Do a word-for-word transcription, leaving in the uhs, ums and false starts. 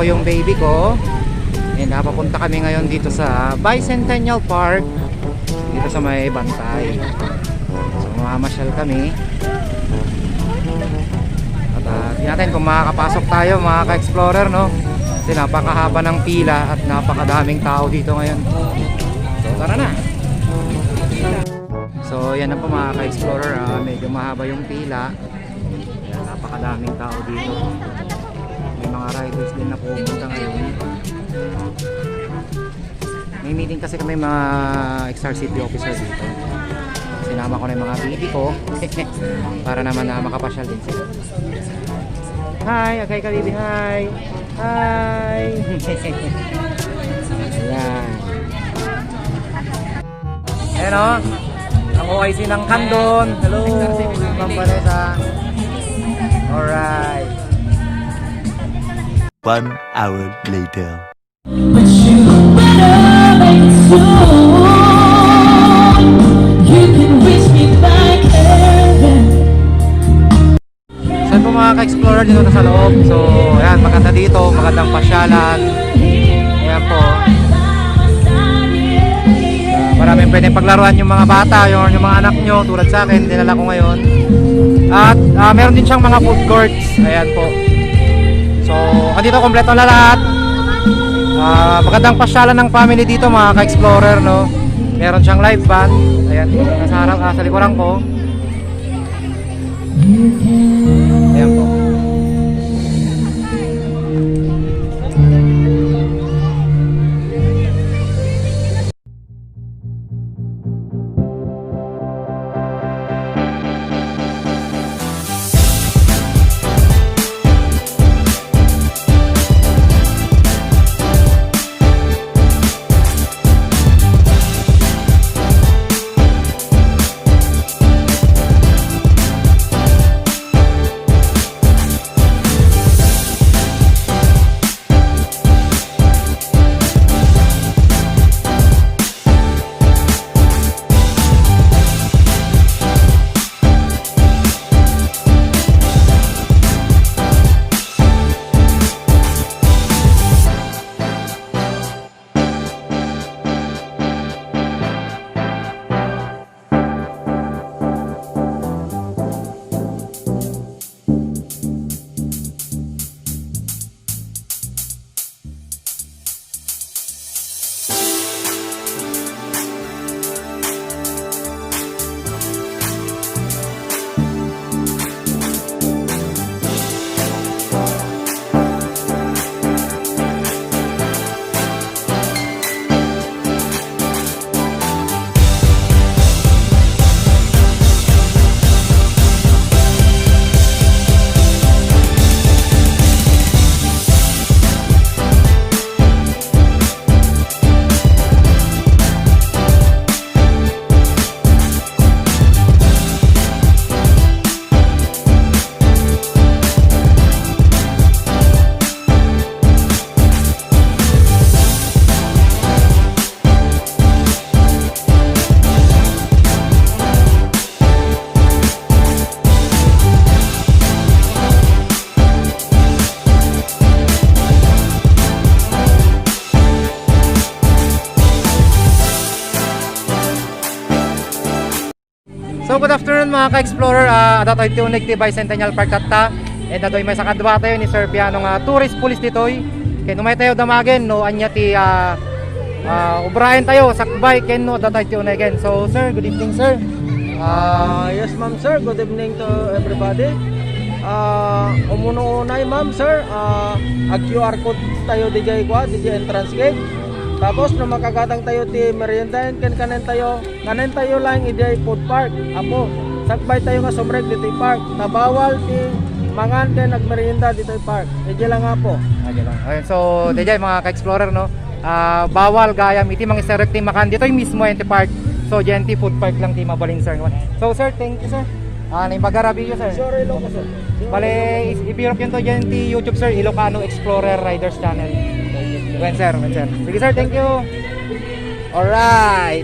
Yung baby ko. And napapunta kami ngayon dito sa Bicentennial Park, dito sa may Bantay. So, mamamasyal kami. At, ah, tingnan natin kung makakapasok tayo, mga ka-explorer, no? Kasi napakahaba ng pila at napakadaming tao dito ngayon. So, tara na. So, yan na po, mga ka-explorer, ah, medyo mahaba yung pila. Ayan, napakadaming tao dito. May mga riders din na pupunta ngayon. May meeting kasi kami mga X R C P officer dito. Sinama ko na yung mga baby ko para naman na makapasyal din sila. Hi, agay ka, baby. Hi. Hi. Ayan. Ayan, oh. Ang O I C ng Candon. Hello, Ma'am Vanessa. Alright. One hour later. But you better make it soon. You can reach me by heaven. So, po, mga ka-explorer, dito na sa loob. So, ayan, maganda dito, magandang pasyalan. Ayan po. Ah, maraming pwedeng paglaruan yung mga bata, yung, yung mga anak nyo, tulad sa akin, dinala ko ngayon. At, ah, meron din siyang mga food courts. Ayan po. So, andito kompleto na lahat. Ah, magandang pasyalan ng family dito, mga ka-explorer, no? Meron siyang live band. Ayan, nasa harap, ah, sa likuran ko. Ayan po. So, good afternoon, mga ka-explorer. Ah, adda tayo ti uneg ti Bicentennial Park tatta. And adda may sakadua tayo ni Sir Piano nga tourist police ditoy. Ken umay tayo damagen no ania ti, ah, ah, ubraen tayo, sakbay ken no adda tayo ti unegen. So, sir, good evening, sir. Ah, yes, ma'am, sir. Good evening to everybody. Ah, umuno unay, ma'am, sir. Ah, ag-Q R code tayo didiay kua, didiay entrance gate. Tapos, no makagatang tayo ti merienda, ken kanen tayo, kanen tayo lang idiay food park. Apo, sakbay tayo nga sumrek ditoy park. Ta bawal ti mangan ken agmerienda ditoy park. Idiay lang, apo. Ah, diay lang. Ayun, so, diay, mga ka-explorer, no? Ah, bawal gayam iti mangisarek ti makan ditoy mismo iti park. So, diay ti food park lang ti mabalin, sir. So, sir, thank you, sir. Ah, naimbag a rabiyo, sir. Sir, hello po, sir. Bale, is-, ibirok yun to diay ti YouTube, sir. Ilocano Explorer Riders Channel. Wen, sir, wen, sir. Sige, sir, thank you. Alright.